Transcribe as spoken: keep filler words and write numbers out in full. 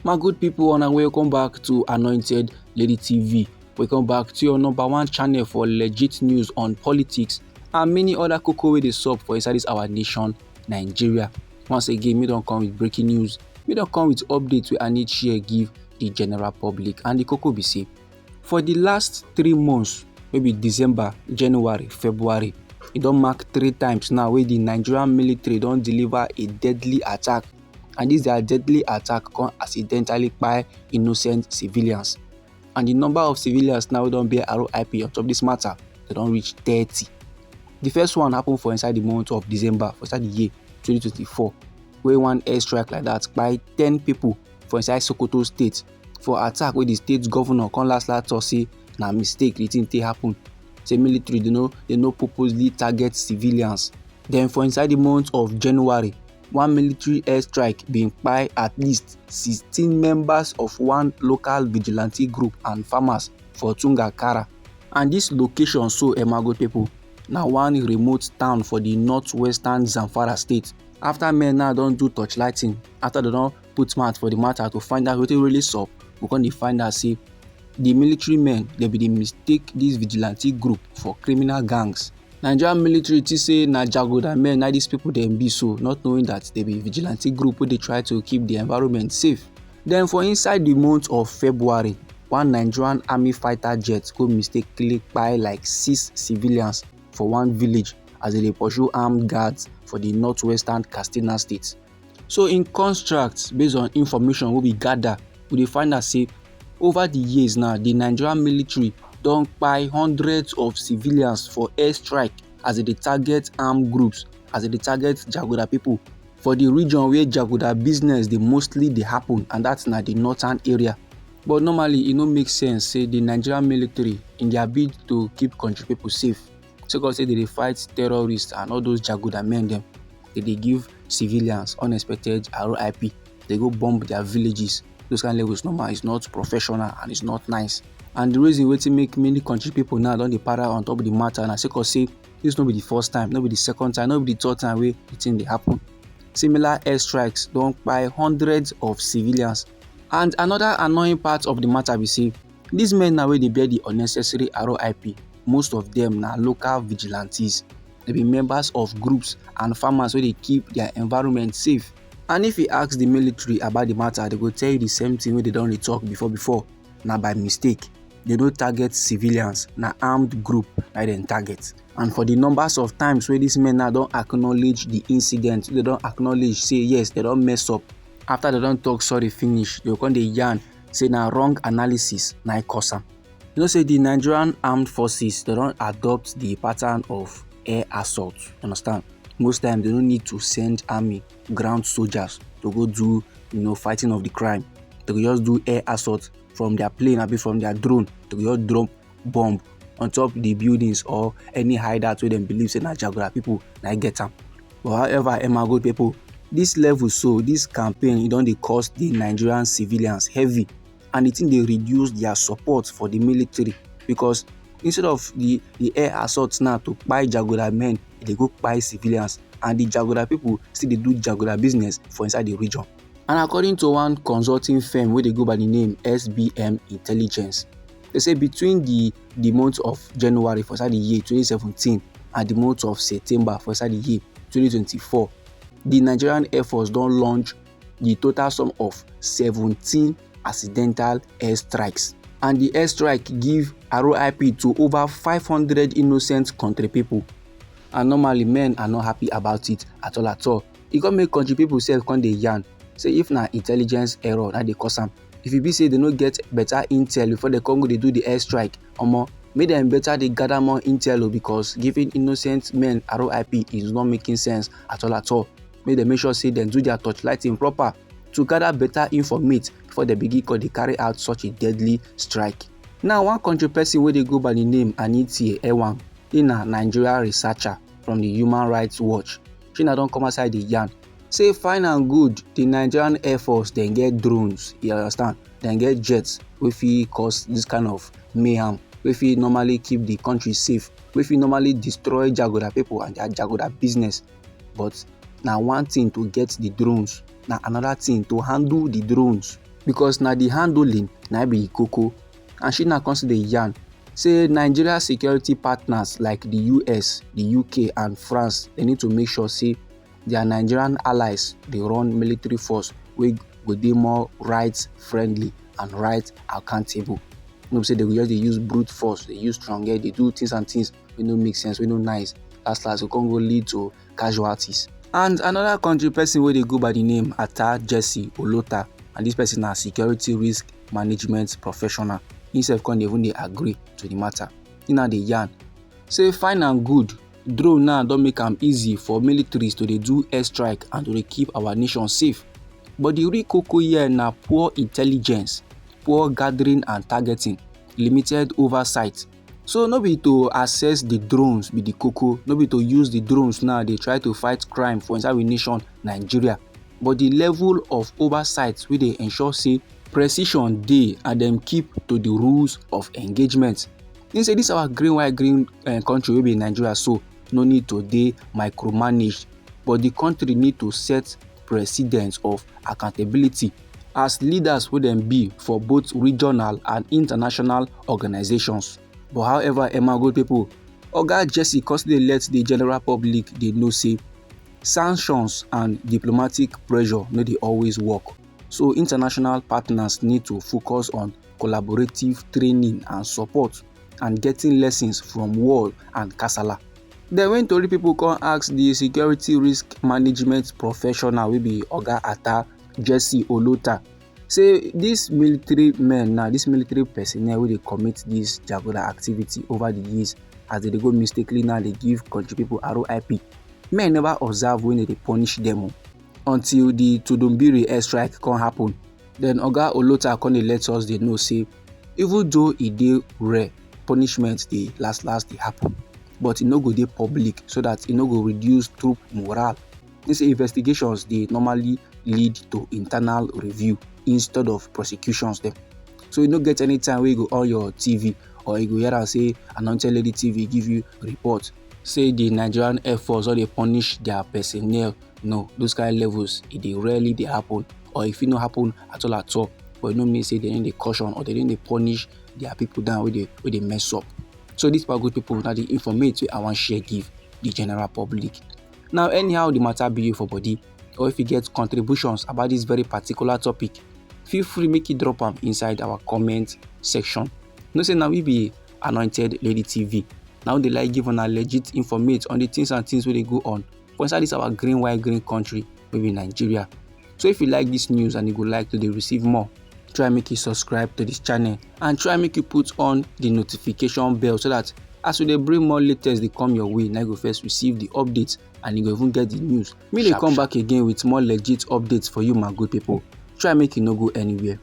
My good people, and welcome back to Anointed Lady T V. Welcome back to your number one channel for legit news on politics and many other koko wey dey sup for inside this our nation, Nigeria. Once again, me don come with breaking news. Me don come with updates wey I need share give the general public. And the koko be say, for the last three months, maybe December, January, February, e don mark three times now wey the Nigerian military don deliver a deadly attack, and this their deadly attack come accidentally kpai innocent civilians. And the number of civilians now wey don bear R I P on top this matter, they don reach thirty. The first one happen for inside the month of December, for inside the year twenty twenty-four, wey one airstrike like that kpai ten people for inside Sokoto State, for attack wey the state governor come last last talk say na mistake the thing take happen. Say military dey no dey no purposely target civilians. Then for inside the month of January, one military airstrike bin kpai at least sixteen members of one local vigilante group and farmers for Tungakara. And this location so, eh, my good people, na one remote town for the northwestern Zamfara state. After men now don do torchlighting, after they don put mouth for the matter to find out wetin really sup, we come dey find out say the military men, they be dey mistake this vigilante group for criminal gangs. Nigerian military think say na jaguda men na these people dem be so, not knowing that they be vigilante group wey dey try to keep the environment safe. Then for inside the month of February, one Nigerian army fighter jet go mistakenly kpai like six civilians for one village as they dey pursue armed guards for the northwestern Katsina state. So in construct, based on information wey we gather, we dey find out say over the years now, the Nigerian military don kpai hundreds of civilians for airstrike as they dey target armed groups, as they dey target jaguda people for the region where jaguda business dey mostly dey happen, and that's na the northern area. But normally, e no make sense say the Nigerian military, in their bid to keep country people safe, sake of say they dey fight terrorists and all those jaguda men dem, they dey give civilians unexpected R I P. They go bomb their villages. Those kind levels normal is not professional and it's not nice. And the reason wetin make many country people now don dey para on top of the matter na sake of say this no be the first time, no be the second time, no be the third time wey the thing dey happen. Similar airstrikes don kpai hundreds of civilians. And another annoying part of the matter be say, these men now wey dey bear the unnecessary R I P, most of them na local vigilantes. They be members of groups and farmers wey dey keep their environment safe. And if you ask the military about the matter, they go tell you the same thing wey they don dey talk before before. Na by mistake. They no target civilians, na armed group na dem target. And for the numbers of times wey these men now don acknowledge the incident, they don acknowledge say yes, they don mess up. After they don talk sorry finish, they go come dey yarn say na wrong analysis na e cause am. You know say the Nigerian armed forces, they don adopt the pattern of air assault. You understand? Most times they no need to send army, ground soldiers to go do, you know, fighting of the crime. They go just do air assault from their plane, abi from their drone. They go just drop bomb on top the buildings or any hideout wey dem believe say na jaguda people na get am. But however, eh, my good people, this level so, this campaign, e don dey cost the Nigerian civilians heavy, and the thing dey reduce their support for the military, because instead of the the air assault now to kpai jaguda men, e dey go kpai civilians, and the jaguda people still dey do jaguda business for inside the region. And according to one consulting firm wey dey go by the name S B M Intelligence, they say between the the month of January for inside the year twenty seventeen and the month of September for inside the year twenty twenty-four, the Nigerian Air Force don launch the total sum of seventeen accidental airstrikes. And the airstrike give R I P to over five hundred innocent country people. And normally, men are not happy about it at all at all. E come make country people sef come dey yarn say if na intelligence error na dey cause am. If e be say they no get better intel before they come go dey do the airstrike, omo, make dem better dey gather more intel o, because giving innocent men R I P is not making sense at all at all. Make dem make sure say dem do their torchlighting proper to gather better informate before dem begin come dey carry out such a deadly strike. Now, one country person wey dey go by the name Anitie Ewang, he na Nigeria researcher from the Human Rights Watch. She na don come outside dey yarn say fine and good, the Nigerian Air Force dem get drones, you understand? Dem get jets wey fit cause this kind of mayhem, wey fit normally keep the country safe, wey fit normally destroy jaguda people and their jaguda business. But na one thing to get the drones, na another thing to handle the drones. because na the handling na be the koko. And she na come still dey yarn say Nigeria security partners like the U S, the U K and France, they need to make sure say their Nigerian allies dey run military force wey go dey more rights friendly and right accountable. No be say they go just dey use brute force, dey use strong head, dey do things and things wey no make sense, wey no nice. Last last, go come go lead to casualties. And another country person wey dey go by the name Ata Jesse Olota, and this person na security risk management professional. Himself come dey even dey agree to the matter. He na dey yarn say fine and good, drone now don make am easy for militaries to dey do airstrike and to dey keep our nation safe. But the real koko here na poor intelligence, poor gathering and targeting, limited oversight. So no be to assess the drones be the koko, no be to use the drones now dey try to fight crime for inside we nation Nigeria, but the level of oversight wey dey ensure say precision dey and dem keep to the rules of engagement. He say this our green white green uh, country wey be Nigeria so no need to dey micromanaged, but the country need to set precedence of accountability as leaders wey dem be for both regional and international organizations. But however, Emma good people, Oga Jesse come still dey let the general public dey know say sanctions and diplomatic pressure no dey always work. So international partners need to focus on collaborative training and support and getting lessons from war and kasala. Then when tori people come ask the security risk management professional wey be Oga Ata Jesse Olota, say this military men now, this military personnel wey dey commit this jagoda activity over the years, as they dey go mistakenly now dey give country people R I P, men never observe when they dey punish them o, until the Tudumbiri airstrike come happen. Then Oga Olota come dey let us dey know say even though e dey rare, punishment dey last last dey happen, but e no go dey public so that e no go reduce troop morale. He say investigations dey normally lead to internal review instead of prosecutions dem. So you no get any time wey you go on your T V or you go hear am say Anointed Lady T V give you report say the Nigerian Air Force don dey punish their personnel. No, those kind levels e dey rarely dey happen, or e fit no happen at all at all. But e no mean say dem no dey caution or dem no dey punish their people down wey dey wey dey mess up. So this power good people na the informate wey I wan share give the general public. Now anyhow the matter be you for body, or if you get contributions about this very particular topic, feel free make you drop am inside our comment section. Know say na we be Anointed Lady T V. Now they like give una legit informate on the things and things wey dey go on for inside this our green white green country wey be Nigeria. So if you like this news and you go like to dey receive more, try make you subscribe to this channel and try make you put on the notification bell so that as we dey bring more latest dey come your way, na you go first receive the updates and you go even get the news. Me dey come back again with more legit updates for you, my good people. Try make you no go anywhere.